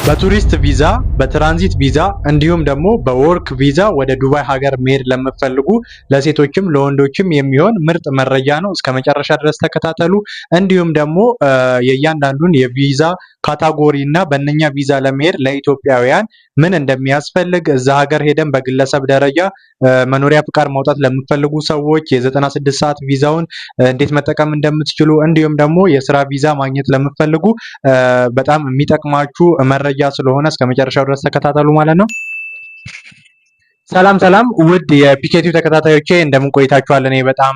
በቱሪስት ቪዛ፣ በትራንዚት ቪዛ እንዲሁም ደግሞ በ work ቪዛ ወደ ዱባይ ሀገር መሄድ ለምትፈልጉ ለሴቶችም ለወንዶችም የሚሆን ምርጥ መረጃ ነው። እስከ መጨረሻ ድረስ ተከታተሉ። እንዲሁም ደግሞ የእያንዳንዱን የቪዛ category እና በእነኛ ቪዛ ለመሄድ ለኢትዮጵያውያን ምን እንደሚያስፈልግ፣ እዛ ሀገር ሄደን በግለሰብ ደረጃ መኖሪያ ፍቃድ ማውጣት ለምትፈልጉ ሰዎች የ96 ሰዓት ቪዛውን እንዴት መጠቀም እንደምትችሉ፣ እንዲሁም ደግሞ የስራ ቪዛ ማግኘት ለምትፈልጉ በጣም የሚጠቅማችሁ መረጃ ስለሆነ እስከ መጨረሻው ድረስ ተከታተሉ ማለት ነው። ሰላም ሰላም ውድ የፒኬቲው ተከታታዮቼ፣ እንደምን ቆይታችኋል? እኔ በጣም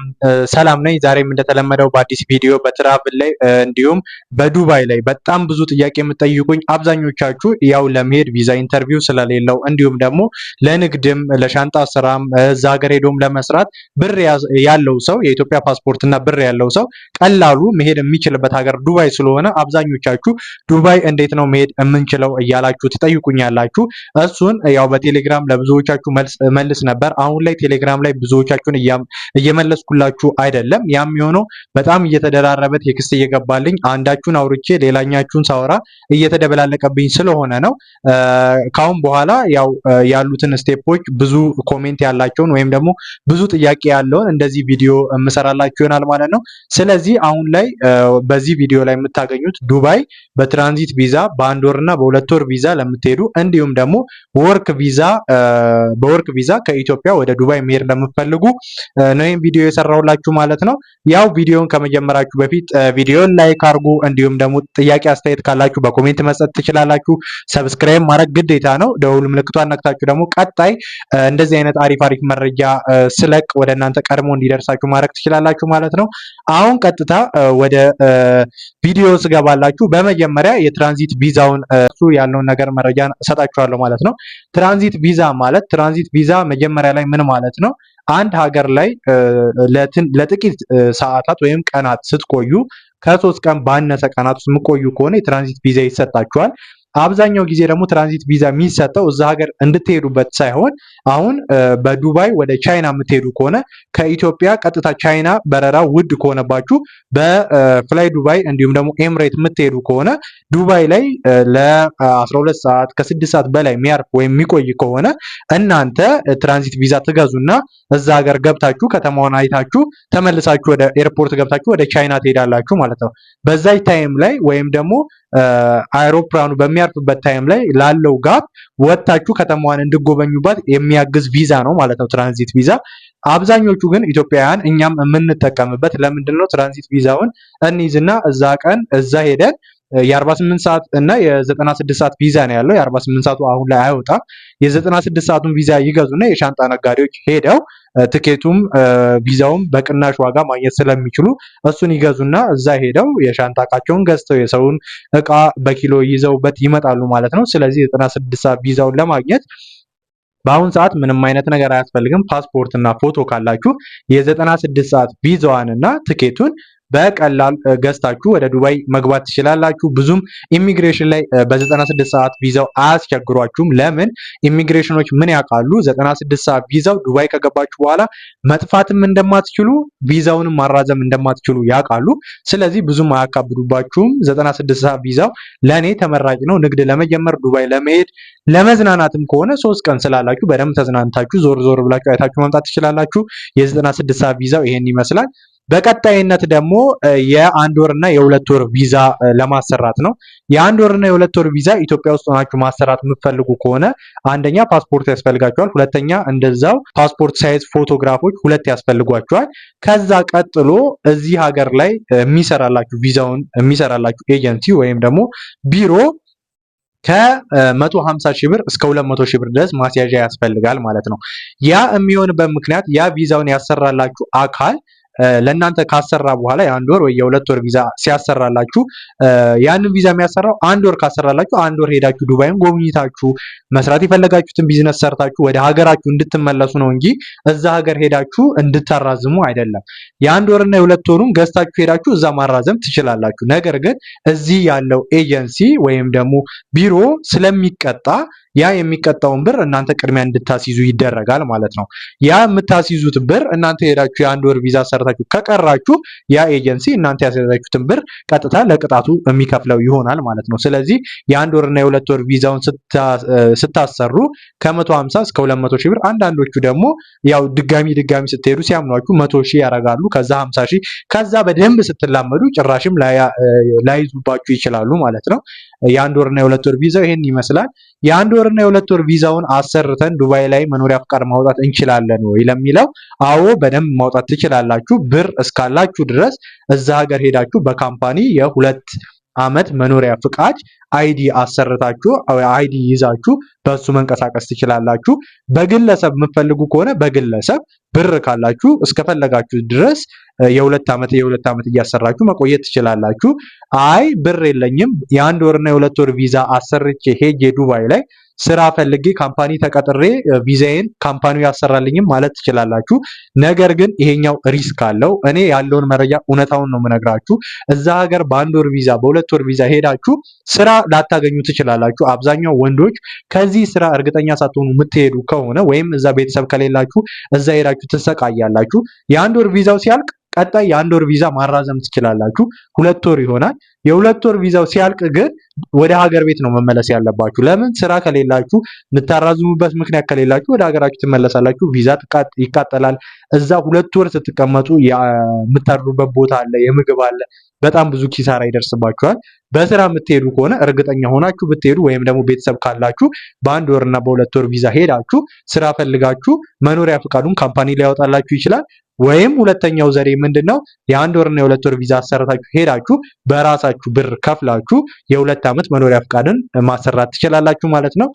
ሰላም ነኝ። ዛሬም እንደተለመደው በአዲስ ቪዲዮ በ travel ላይ እንዲሁም በዱባይ ላይ በጣም ብዙ ጥያቄ የምትጠይቁኝ አብዛኞቻችሁ ያው ለመሄድ ቪዛ interview ስለሌለው፣ እንዲሁም ደግሞ ለንግድም ለሻንጣ ስራም እዛ ሀገር ሄዶም ለመስራት ብር ያለው ሰው፣ የኢትዮጵያ ፓስፖርት እና ብር ያለው ሰው ቀላሉ መሄድ የሚችልበት ሀገር ዱባይ ስለሆነ አብዛኞቻችሁ ዱባይ እንዴት ነው መሄድ የምንችለው እያላችሁ ትጠይቁኛላችሁ። እሱን ያው በቴሌግራም ለብዙዎቻችሁ መልስ ነበር። አሁን ላይ ቴሌግራም ላይ ብዙዎቻችሁን እየመለስኩላችሁ አይደለም። ያም የሆነው በጣም እየተደራረበ text እየገባልኝ አንዳችሁን አውርቼ ሌላኛችሁን ሳወራ እየተደበላለቀብኝ ስለሆነ ነው። ካሁን በኋላ ያው ያሉትን step ኦች፣ ብዙ comment ያላቸውን ወይም ደግሞ ብዙ ጥያቄ ያለውን እንደዚህ ቪዲዮ የምሰራላችሁ ይሆናል ማለት ነው። ስለዚህ አሁን ላይ በዚህ ቪዲዮ ላይ የምታገኙት ዱባይ በትራንዚት ቪዛ፣ በአንድ ወር እና በ2 ወር ቪዛ ለምትሄዱ፣ እንዲሁም ደግሞ work ቪዛ፣ በ work ቪዛ ከኢትዮጵያ ወደ ዱባይ መሄድ ለምትፈልጉ ነው ይህን ቪዲዮ የሰራሁላችሁ ማለት ነው። ያው ቪዲዮን ከመጀመራችሁ በፊት ቪዲዮን like አድርጉ። እንዲሁም ደግሞ ጥያቄ አስተያየት ካላችሁ በ comment መስጠት ትችላላችሁ። Subscribe ማድረግ ግዴታ ነው። ደውል ምልክቷን ነክታችሁ ደግሞ ቀጣይ እንደዚህ አይነት አሪፍ አሪፍ መረጃ ስለቅ ወደ እናንተ ቀድሞ እንዲደርሳችሁ ማድረግ ትችላላችሁ ማለት ነው። አሁን ቀጥታ ወደ ቪዲዮ ስገባላችሁ በመጀመሪያ የትራንዚት ቪዛውን እሱ ያለውን ነገር መረጃ እሰጣችኋለሁ ማለት ነው። ትራንዚት ቪዛ ማለት፣ ትራንዚት ቪዛ መጀመሪያ ላይ ምን ማለት ነው? አንድ ሀገር ላይ ለጥቂት ሰዓታት ወይም ቀናት ስትቆዩ፣ ከ3 ቀን ባነሰ ቀናት ውስጥ የምትቆዩ ከሆነ የትራንዚት ቪዛ ይሰጣችኋል። አብዛኛው ጊዜ ደግሞ ትራንዚት ቪዛ የሚሰጠው እዛ ሀገር እንድትሄዱበት ሳይሆን አሁን በዱባይ ወደ ቻይና የምትሄዱ ከሆነ፣ ከኢትዮጵያ ቀጥታ ቻይና በረራ ውድ ከሆነባችሁ በፍላይ ዱባይ እንዲሁም ደግሞ ኤምሬት የምትሄዱ ከሆነ፣ ዱባይ ላይ ለ12 ሰዓት ከ6 ሰዓት በላይ የሚያርፍ ወይም የሚቆይ ከሆነ እናንተ ትራንዚት ቪዛ ትገዙና እዛ ሀገር ገብታችሁ ከተማዋን አይታችሁ ተመልሳችሁ ወደ ኤርፖርት ገብታችሁ ወደ ቻይና ትሄዳላችሁ ማለት ነው። በዛች time ላይ ወይም ደግሞ አይሮፕላኑ በሚያርፍበት time ላይ ላለው gap ወጥታችሁ ከተማዋን እንድጎበኙባት የሚያግዝ ቪዛ ነው ማለት ነው ትራንዚት ቪዛ። አብዛኞቹ ግን ኢትዮጵያውያን እኛም የምንጠቀምበት ለምንድን ነው? ትራንዚት ቪዛውን እንይዝና እዛ ቀን እዛ ሄደን የ48 ሰዓት እና የ96 ሰዓት ቪዛ ነው ያለው። የ48 ሰዓቱ አሁን ላይ አይወጣም። የ96 ሰዓቱን ቪዛ ይገዙና የሻንጣ ነጋዴዎች ሄደው ትኬቱም ቪዛውም በቅናሽ ዋጋ ማግኘት ስለሚችሉ እሱን ይገዙና እዛ ሄደው የሻንጣ እቃቸውን ገዝተው የሰውን እቃ በኪሎ ይዘውበት ይመጣሉ ማለት ነው። ስለዚህ 96 ሰዓት ቪዛውን ለማግኘት በአሁን ሰዓት ምንም አይነት ነገር አያስፈልግም። ፓስፖርት እና ፎቶ ካላችሁ የ96 ሰዓት ቪዛዋን እና ትኬቱን በቀላል ገዝታችሁ ወደ ዱባይ መግባት ትችላላችሁ። ብዙም ኢሚግሬሽን ላይ በ96 ሰዓት ቪዛው አያስቸግሯችሁም። ለምን? ኢሚግሬሽኖች ምን ያውቃሉ? 96 ሰዓት ቪዛው ዱባይ ከገባችሁ በኋላ መጥፋትም እንደማትችሉ ቪዛውንም ማራዘም እንደማትችሉ ያውቃሉ። ስለዚህ ብዙም አያካብዱባችሁም። 96 ሰዓት ቪዛው ለእኔ ተመራጭ ነው። ንግድ ለመጀመር፣ ዱባይ ለመሄድ፣ ለመዝናናትም ከሆነ 3 ቀን ስላላችሁ በደንብ ተዝናንታችሁ ዞር ዞር ብላችሁ አይታችሁ መምጣት ትችላላችሁ። የ96 ሰዓት ቪዛው ይሄን ይመስላል። በቀጣይነት ደግሞ የአንድ ወር እና የ2 ወር ቪዛ ለማሰራት ነው። የአንድ ወር እና የ2 ወር ቪዛ ኢትዮጵያ ውስጥ ሆናችሁ ማሰራት የምትፈልጉ ከሆነ አንደኛ ፓስፖርት ያስፈልጋችኋል። ሁለተኛ እንደዛው passport size ፎቶግራፎች ሁለት ያስፈልጓችኋል። ከዛ ቀጥሎ እዚህ ሀገር ላይ የሚሰራላችሁ፣ ቪዛውን የሚሰራላችሁ ኤጀንሲ ወይም ደግሞ ቢሮ ከ150 ሺህ ብር እስከ 200 ሺህ ብር ድረስ ማስያዣ ያስፈልጋል ማለት ነው። ያ የሚሆንበት ምክንያት ያ ቪዛውን ያሰራላችሁ አካል ለእናንተ ካሰራ በኋላ የአንድ ወር ወይ የ2 ወር ቪዛ ሲያሰራላችሁ፣ ያንን ቪዛ የሚያሰራው አንድ ወር ካሰራላችሁ አንድ ወር ሄዳችሁ ዱባይን ጎብኝታችሁ መስራት የፈለጋችሁትን ቢዝነስ ሰርታችሁ ወደ ሀገራችሁ እንድትመለሱ ነው እንጂ እዛ ሀገር ሄዳችሁ እንድታራዝሙ አይደለም። የአንድ ወርና የ2 ወሩን ገዝታችሁ ሄዳችሁ እዛ ማራዘም ትችላላችሁ። ነገር ግን እዚህ ያለው ኤጀንሲ ወይም ደግሞ ቢሮ ስለሚቀጣ ያ የሚቀጣውን ብር እናንተ ቅድሚያ እንድታስይዙ ይደረጋል ማለት ነው። ያ የምታስይዙት ብር እናንተ ሄዳችሁ የአንድ ወር ቪዛ ሰርታችሁ አሰርታችሁ ከቀራችሁ ያ ኤጀንሲ እናንተ ያስያዛችሁትን ብር ቀጥታ ለቅጣቱ የሚከፍለው ይሆናል ማለት ነው። ስለዚህ የአንድ ወርና የ2 ወር ቪዛውን ስታሰሩ ከ150 እስከ 200 ሺህ ብር፣ አንዳንዶቹ ደግሞ ያው ድጋሚ ድጋሚ ስትሄዱ ሲያምኗችሁ 100 ሺህ ያደርጋሉ። ከዛ 50 ሺህ፣ ከዛ በደንብ ስትላመዱ ጭራሽም ላይዙባችሁ ይችላሉ ማለት ነው። የአንድ ወርና የ2 ወር ቪዛው ይሄን ይመስላል። የአንድ ወርና የ2 ወር ቪዛውን አሰርተን ዱባይ ላይ መኖሪያ ፍቃድ ማውጣት እንችላለን ወይ ለሚለው፣ አዎ፣ በደንብ ማውጣት ትችላላችሁ። ብር እስካላችሁ ድረስ እዛ ሀገር ሄዳችሁ በ company የ2 አመት መኖሪያ ፍቃድ ID አሰርታችሁ፣ ID ይዛችሁ በሱ መንቀሳቀስ ትችላላችሁ። በግለሰብ የምትፈልጉ ከሆነ በግለሰብ ብር ካላችሁ እስከፈለጋችሁ ድረስ የ2 ዓመት የ2 ዓመት እያሰራችሁ መቆየት ትችላላችሁ። አይ፣ ብር የለኝም፣ የአንድ ወርና የ2 ወር ቪዛ አሰርቼ ሄጄ ዱባይ ላይ ስራ ፈልጌ company ተቀጥሬ ቪዛዬን company ው ያሰራልኝም ማለት ትችላላችሁ። ነገር ግን ይሄኛው risk አለው። እኔ ያለውን መረጃ እውነታውን ነው የምነግራችሁ። እዛ ሀገር በአንድ ወር ቪዛ፣ በ2 ወር ቪዛ ሄዳችሁ ስራ ላታገኙ ትችላላችሁ። አብዛኛው ወንዶች ከዚህ ስራ እርግጠኛ ሳትሆኑ የምትሄዱ ከሆነ ወይም እዛ ቤተሰብ ከሌላችሁ እዛ ሄዳችሁ ትሰቃያላችሁ። የአንድ ወር ቪዛው ሲያልቅ ቀጣይ የአንድ ወር ቪዛ ማራዘም ትችላላችሁ። 2 ወር ይሆናል። የ2 ወር ቪዛው ሲያልቅ ግን ወደ ሀገር ቤት ነው መመለስ ያለባችሁ። ለምን? ስራ ከሌላችሁ፣ የምታራዝሙበት ምክንያት ከሌላችሁ ወደ ሀገራችሁ ትመለሳላችሁ። ቪዛ ይቃጠላል። እዛ 2 ወር ስትቀመጡ የምታድሩበት ቦታ አለ፣ የምግብ አለ። በጣም ብዙ ኪሳራ ይደርስባችኋል። በስራ የምትሄዱ ከሆነ እርግጠኛ ሆናችሁ ብትሄዱ ወይም ደግሞ ቤተሰብ ካላችሁ በአንድ ወርና በ2 ወር ቪዛ ሄዳችሁ ስራ ፈልጋችሁ መኖሪያ ፍቃዱን company ሊያወጣላችሁ ይችላል። ወይም ሁለተኛው ዘዴ ምንድን ነው? የአንድ ወርና የ2 ወር ቪዛ አሰርታችሁ ሄዳችሁ በራሳችሁ ብር ከፍላችሁ የ2 ዓመት መኖሪያ ፍቃድን ማሰራት ትችላላችሁ ማለት ነው።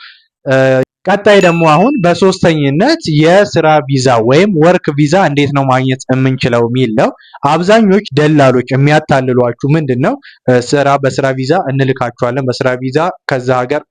ቀጣይ ደግሞ አሁን በሶስተኝነት የስራ ቪዛ ወይም work visa እንዴት ነው ማግኘት የምንችለው የሚል ነው። አብዛኞች ደላሎች የሚያታልሏችሁ ምንድን ነው? ስራ በስራ ቪዛ እንልካችኋለን፣ በስራ ቪዛ ከዛ ሀገር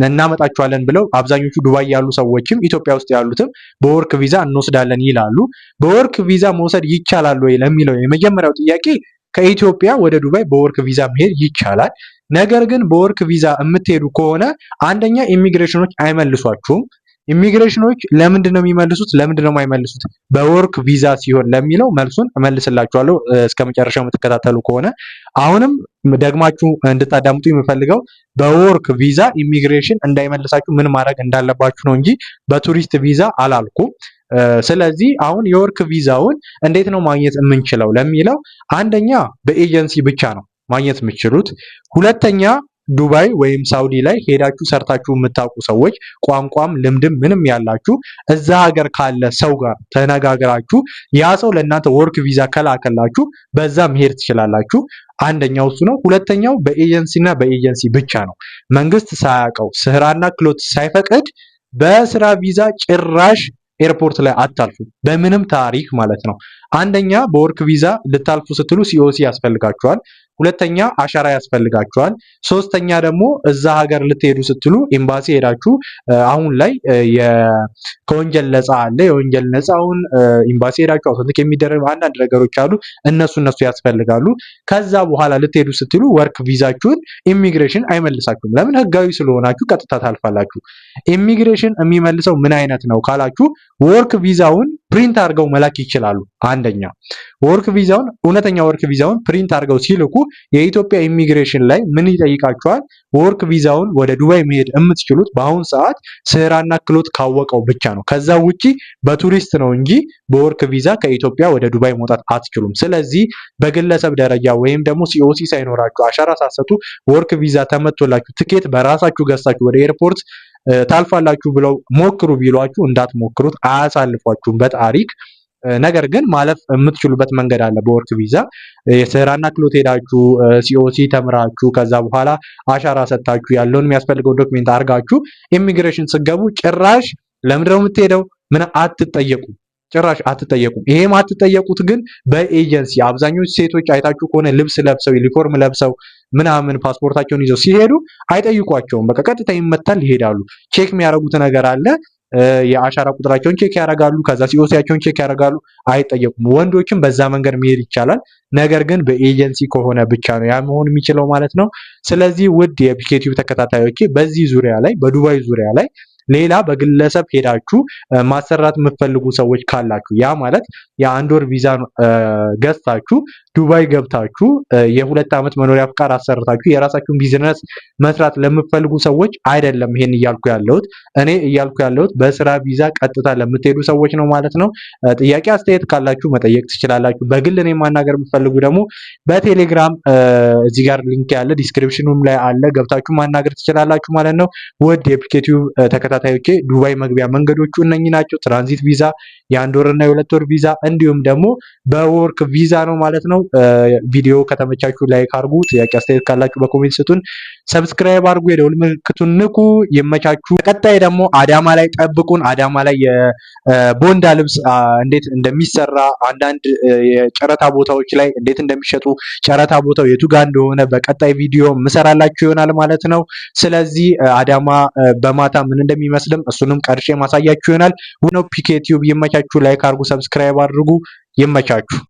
እናመጣችኋለን ብለው አብዛኞቹ ዱባይ ያሉ ሰዎችም ኢትዮጵያ ውስጥ ያሉትም በ work visa እንወስዳለን ይላሉ። በ work visa መውሰድ ይቻላል ወይ ለሚለው የመጀመሪያው ጥያቄ ከኢትዮጵያ ወደ ዱባይ በ work visa መሄድ ይቻላል። ነገር ግን በ work visa የምትሄዱ ከሆነ አንደኛ ኢሚግሬሽኖች አይመልሷችሁም። ኢሚግሬሽኖች ለምንድን ነው የሚመልሱት? ለምንድን ነው የማይመልሱት? በ work visa ሲሆን ለሚለው መልሱን እመልስላችኋለሁ እስከ መጨረሻው የምትከታተሉ ከሆነ። አሁንም ደግማችሁ እንድታዳምጡ የምፈልገው በ work visa ኢሚግሬሽን እንዳይመልሳችሁ ምን ማድረግ እንዳለባችሁ ነው እንጂ በቱሪስት ቪዛ አላልኩም። ስለዚህ አሁን የ work ቪዛውን እንዴት ነው ማግኘት የምንችለው ለሚለው አንደኛ በኤጀንሲ ብቻ ነው ማግኘት የምትችሉት። ሁለተኛ ዱባይ ወይም ሳውዲ ላይ ሄዳችሁ ሰርታችሁ የምታውቁ ሰዎች፣ ቋንቋም ልምድም ምንም ያላችሁ፣ እዛ ሀገር ካለ ሰው ጋር ተነጋግራችሁ ያ ሰው ለእናንተ work visa ከላከላችሁ በዛ መሄድ ትችላላችሁ። አንደኛው እሱ ነው። ሁለተኛው በኤጀንሲ እና በኤጀንሲ ብቻ ነው። መንግስት ሳያውቀው፣ ስራና ክህሎት ሳይፈቅድ በስራ ቪዛ ጭራሽ ኤርፖርት ላይ አታልፉም፣ በምንም ታሪክ ማለት ነው። አንደኛ በ work visa ልታልፉ ስትሉ COC ያስፈልጋችኋል። ሁለተኛ አሻራ ያስፈልጋችኋል። ሶስተኛ ደግሞ እዛ ሀገር ልትሄዱ ስትሉ ኤምባሲ ሄዳችሁ አሁን ላይ ከወንጀል ነፃ አለ። የወንጀል ነፃውን ኤምባሲ ሄዳችሁ authentic የሚደረግ አንዳንድ ነገሮች አሉ። እነሱ እነሱ ያስፈልጋሉ። ከዛ በኋላ ልትሄዱ ስትሉ work ቪዛችሁን ኢሚግሬሽን አይመልሳችሁም። ለምን? ህጋዊ ስለሆናችሁ ቀጥታ ታልፋላችሁ። ኢሚግሬሽን የሚመልሰው ምን አይነት ነው ካላችሁ work ቪዛውን print አድርገው መላክ ይችላሉ። አንደኛ work ቪዛውን፣ እውነተኛ work ቪዛውን print አድርገው ሲልኩ የኢትዮጵያ ኢሚግሬሽን ላይ ምን ይጠይቃቸዋል? work ቪዛውን ወደ ዱባይ መሄድ የምትችሉት በአሁን ሰዓት ስራና ክህሎት ካወቀው ብቻ ነው። ከዛ ውጪ በቱሪስት ነው እንጂ በ work visa ከኢትዮጵያ ወደ ዱባይ መውጣት አትችሉም። ስለዚህ በግለሰብ ደረጃ ወይም ደግሞ COC ሳይኖራችሁ፣ አሻራ ሳትሰጡ work visa ተመቶላችሁ ትኬት በራሳችሁ ገዝታችሁ ወደ ኤርፖርት ታልፋላችሁ ብለው ሞክሩ ቢሏችሁ እንዳትሞክሩት፣ አያሳልፏችሁም በታሪክ። ነገር ግን ማለፍ የምትችሉበት መንገድ አለ። በ work visa የስራና ክህሎት ሄዳችሁ፣ COC ተምራችሁ፣ ከዛ በኋላ አሻራ ሰጥታችሁ፣ ያለውን የሚያስፈልገው document አድርጋችሁ ኢሚግሬሽን ስትገቡ ጭራሽ ለምንድነው የምትሄደው ምን አትጠየቁም። ጭራሽ አትጠየቁም። ይሄም አትጠየቁት ግን በኤጀንሲ። አብዛኞቹ ሴቶች አይታችሁ ከሆነ ልብስ ለብሰው፣ ዩኒፎርም ለብሰው ምናምን ፓስፖርታቸውን ይዘው ሲሄዱ አይጠይቋቸውም። በቃ ቀጥታ ይመታል፣ ይሄዳሉ። Check የሚያደርጉት ነገር አለ። የአሻራ ቁጥራቸውን check ያደርጋሉ። ከዛ COC ያቸውን check ያደርጋሉ። አይጠየቁም። ወንዶችም በዛ መንገድ መሄድ ይቻላል። ነገር ግን በኤጀንሲ ከሆነ ብቻ ነው ያ መሆን የሚችለው ማለት ነው። ስለዚህ ውድ የፒኬቲዩብ ተከታታዮቼ በዚህ ዙሪያ ላይ፣ በዱባይ ዙሪያ ላይ ሌላ በግለሰብ ሄዳችሁ ማሰራት የምትፈልጉ ሰዎች ካላችሁ፣ ያ ማለት የ1 ወር ቪዛ ገዝታችሁ ዱባይ ገብታችሁ የ2 ዓመት መኖሪያ ፍቃድ አሰርታችሁ የራሳችሁን ቢዝነስ መስራት ለምትፈልጉ ሰዎች አይደለም ይሄን እያልኩ ያለሁት። እኔ እያልኩ ያለሁት በስራ ቪዛ ቀጥታ ለምትሄዱ ሰዎች ነው ማለት ነው። ጥያቄ አስተያየት ካላችሁ መጠየቅ ትችላላችሁ። በግል እኔን ማናገር የምትፈልጉ ደግሞ በቴሌግራም እዚህ ጋር link ያለ description ኑም ላይ አለ፣ ገብታችሁ ማናገር ትችላላችሁ ማለት ነው። ውድ የፒኬቲዩብ ተከታታዮቼ፣ ዱባይ መግቢያ መንገዶቹ እነኚህ ናቸው። ትራንዚት ቪዛ፣ የ1 ወር እና የ2 ወር ቪዛ እንዲሁም ደግሞ በ work ቪዛ ነው ማለት ነው። ቪዲዮ ከተመቻችሁ like አድርጉ። ጥያቄ አስተያየት ካላችሁ በ comment ስጡን። Subscribe አድርጉ፣ የደውል ምልክቱን ንኩ። ይመቻችሁ። ቀጣይ ደግሞ አዳማ ላይ ጠብቁን። አዳማ ላይ የቦንዳ ልብስ እንዴት እንደሚሰራ፣ አንዳንድ የጨረታ ቦታዎች ላይ እንዴት እንደሚሸጡ፣ ጨረታ ቦታው የቱ ጋር እንደሆነ በቀጣይ ቪዲዮ ምሰራላችሁ ይሆናል ማለት ነው። ስለዚህ አዳማ በማታ ምን እንደሚመስልም እሱንም ቀርጬ ማሳያችሁ ይሆናል። ነው ፒኬ ቲዩብ። ይመቻችሁ። Like አድርጉ፣ subscribe አድርጉ። ይመቻችሁ።